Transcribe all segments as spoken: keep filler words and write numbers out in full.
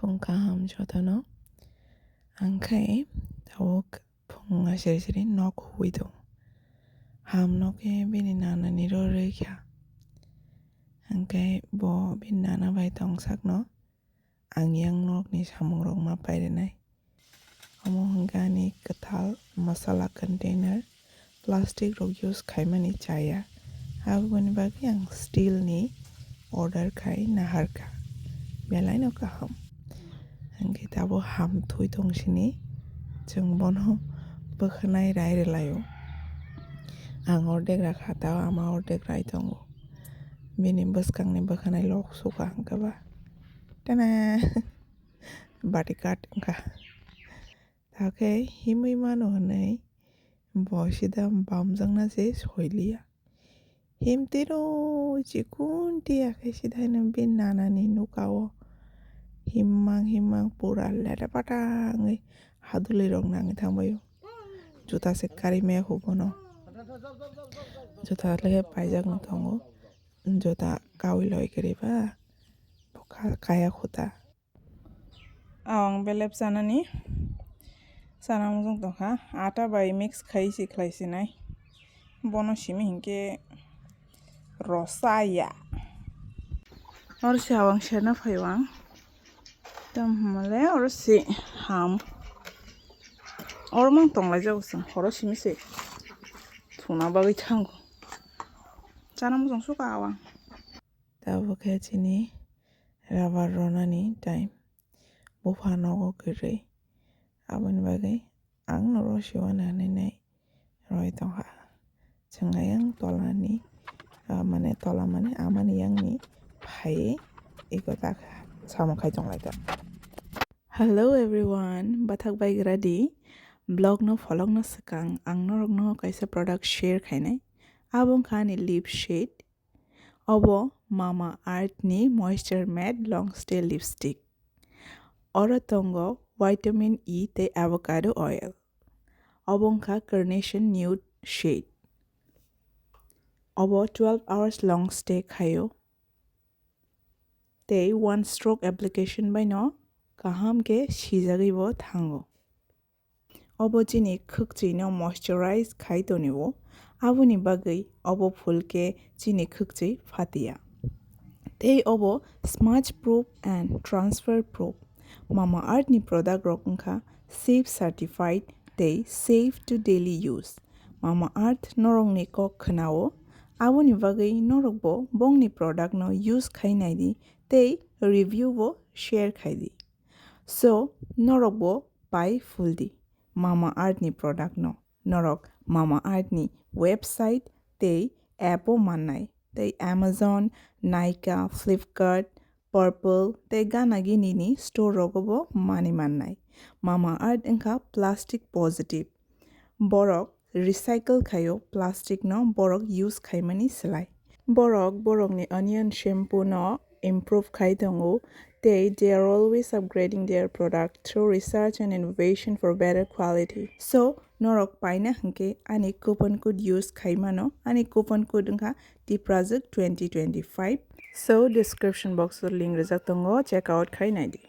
Phung kaham jotono. Ang khe tabuk phung asiri siri nok huwi tongo. Ham no khe bini nana ni ro rwi kha. Ang khe bo bini nana bai tong sak no ang yang nok ni samung rok ma pai rwnai. Omo hwnkhe ani kwthal masala container, plastic rok use khaimani chaya. Aboni bagwi ang steel ni order khai naharkha. Belai no kaham. Hwnkhe tabuk ham thwi tong sini, chwng bono bwkhanai rai rwlaio. Ang ordek rakha, tao ama ordek rai tongo. Bini bwskangni bwkhanai lok suka hwnkhe ba. Tana! Bodyguard wngkha. Takhe himwi mano hwnwi bo sida bamjakna se soiliya. Himtiro chikun tiya khe sida hino bini nanani nuka o himmang himmang pura leta pata wngwi hadulwi rok nangwi thangbaio. Juta se karwi maya hubono. Juta le paijak no tongo. Juta kawi loi kwrwi ba. Bo ka-, kaya khuta. Ang belep chanani sana mujung tongkha, ata bai mix khai si khlai sinai. Bono simi hinkhe rosaya. Oro se awang serna phaio ang. Tam hwnmale oro se ham. Oro mang tonglaijak chwng, horo simi se thuna bagwi thango. Chana mujung suka awang. Tabuk khe chini rubber ronani time. Bupha nogo kwrwi. Aboni bagwi ang no ro siwana hinwi nai roi tongkha. Chwng ayang tolani, ah, mane tola mane amani yangni phaiwi eko ta kha. Samung khai tonglai ta. Hello everyone, bathak bai gradi. Vlog no pholok no swkang ang norok no kaisa product share khainai. Abo wngkha ani lip shade. Obo Mama Earth ni Moisture Matte Long Stay Lipstick. Oro tongo vitamin E tei avocado oil. Obo wngkha Carnation Nude shade. Obo twelve hours long stay khaio. Tei one stroke application bai no kaham khe sijagwi bo thango. Obo chini khwkchwino moisturize khai tonio, aboni bagwi obo full khe chini khwkchwi phatiya. Tei obo smudge proof and transfer proof. Mama Earth ni product rok wngkha safe certified tei safe to daily use. Mama Earth norokni kok khwnao, aboni bagwi norokbo bongni product no use khai naidi tei review bo share khaidi. So, norok bo pai phuldi Mama Earth ni product no. Norok Mama Earth ni website tei app o mannai. Tei Amazon, Nykaa, Flipkart, Purplle tei gana gini ni store rogo bo mani mannai. Mama Earth wngkha plastic positive. Borok recycle khaio plastic no borok use khaimani slai. Borok borokni onion shampoo no improve khai tongo, tei they are always upgrading their product through research and innovation for better quality. So, norok paina hwnkhe ani coupon code use khai mano, ani coupon code wngkha Tiprajwk twenty twenty-five. So, description box o link rijak tongo, check out khai naidi.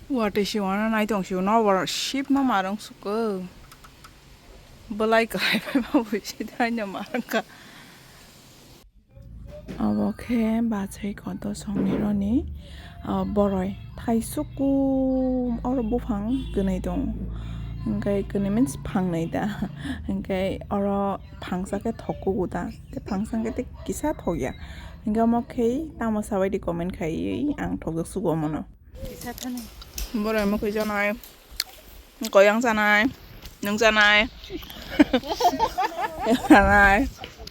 Watwi si wana nai tong si no bar ship no marung suko. Belai kwlai bai ma bui si dai no marung ka. Abo khe bachai koto songni roni, ah, boroi thai suku oro buphang kwnwi tong. Hwnkhe kwnwi means phangnai da. Hwnkhe oro phangsa khe thok kugu da. Tei phangsa hwnkhe tei kisa thok ya. Hwnkhe omo khe tamo sabai di comment khaiwi ang thokjak sugo omono. Boroi mokoi chanai, koyang chanai, nwng chanai, chanai,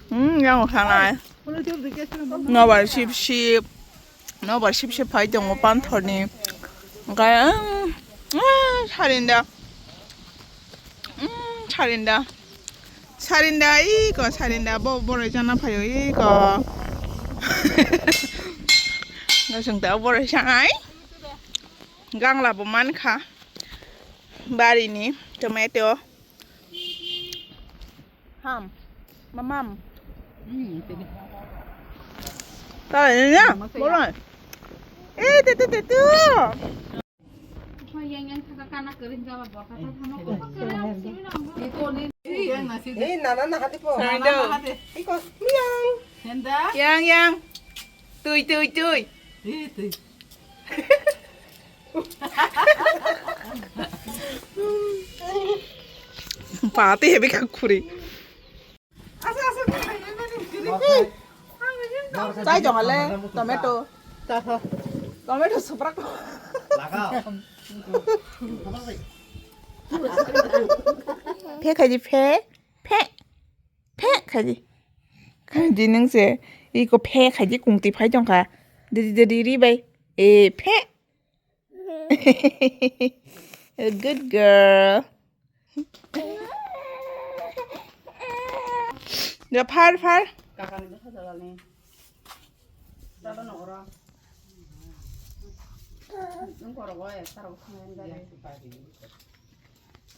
hmm, yang chanai. Nobar sip sip, nobar sip sip phai tongo panthorni. Okai, hmm, hmm, sarinda. Hmm, sarinda. Sarinda, iko, sarinda, bo, boroi chana phaio, iko. Gosong ta boroi chanai. Gangla bo mankha. Barini tomato. Ham. Mamam. Tala ni na, boroi. Eh, tu, tu, tu, tu. Yang, yang kaka kana kering jawab, bota, tata, tama, koko, kering, sini, nang, bota. Itu, ini, ini, yang nasi deh. Eh, nana, nana, hati po. Sayang dong. Iko, miau. Henda. Yang, yang. Tui, tui, tui. Eh, tui. Pati hebi kak khuri. Chai jong ale tomato. Tomato suprak. Phe khaji phe. Phe. Phe khaji. Khaji nung se. Iko phe khaji kungti phai jong kha. Didi didi ri bai. E phe. A good girl. Ya, phar, phar.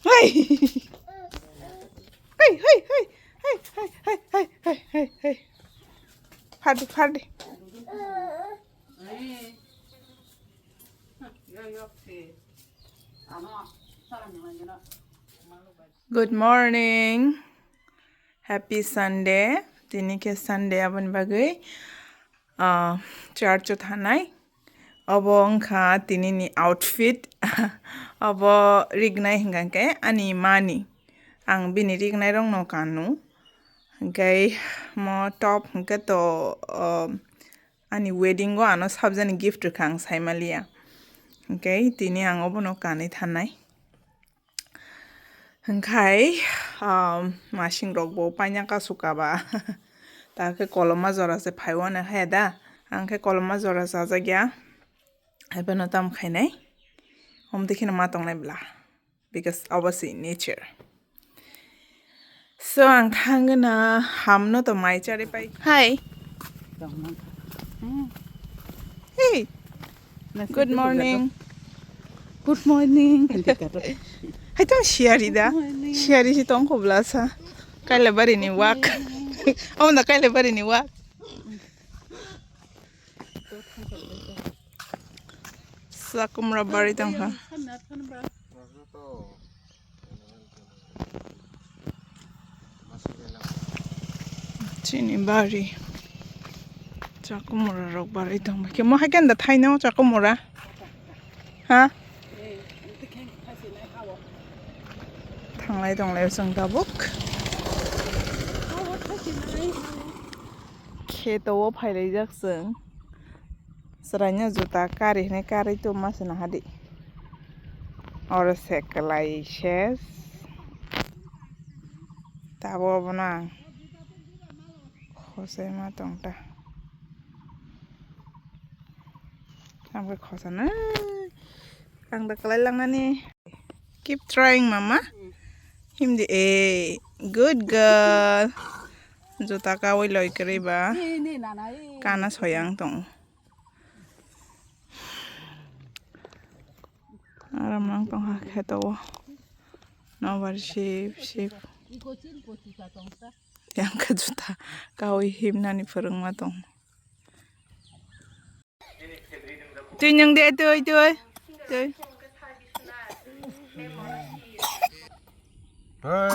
Hey. Hey, hey, hey. Hey, hey, hey, hey, hey, hey. Phar di, phar di. Good morning. Happy Sunday. Tini khe Sunday aboni bagwi, ah, church o thanai. Obo wngkha tini ni outfit. Obo rignai hwnkha khe ani mani. Ang bini rignai rokno kanu. Hwnkhe mo top hwnkhe to, ah, ani wedding o ano sabjani gift rwkha ang saimaliya. Hwnkhe tini ang obono kanwi thanai. Hwnkhe, um, masing rok bo paina kasu kaba. Ta khe koloma jora se phaiwano khe da. Ang khe koloma jora chajakya. Haiphano tam khainai. Omtwi kheno ma tongnai bla. Because obo se nature. So, ang thangna hamno to mai chari pai. Hi. Hey. Good morning. Good morning. Hai tong siari da. Good morning. Siari si tong khobla sa. Kaila bari ni wak. Amo da kaila bari ni wak. Sakumra bari tong kha. Chini bari. Chakumura rok bari tong bai. Kemo hai kenda thaino chakumura. Ha? Thanglai tonglai chwng tabuk. Kheto o phailaijak chwng. Chwraino juta kari hinwi karwi tongma se nahadi. Oro se kwlai ses. Tabuk obono ang khosai ma tongta. Ang bai khosana. Ang da kwlai langnani. Keep trying, mama. Himdi, eh, good girl. Juta kawi loi kwrwi ba. Kana soyang tong. Aram lang tong ha kheto o. Nobar sip, sip. Yang khe juta kawi himnani phwrwngma tong. Twi nwng de, twi, twi. Twi. Hey.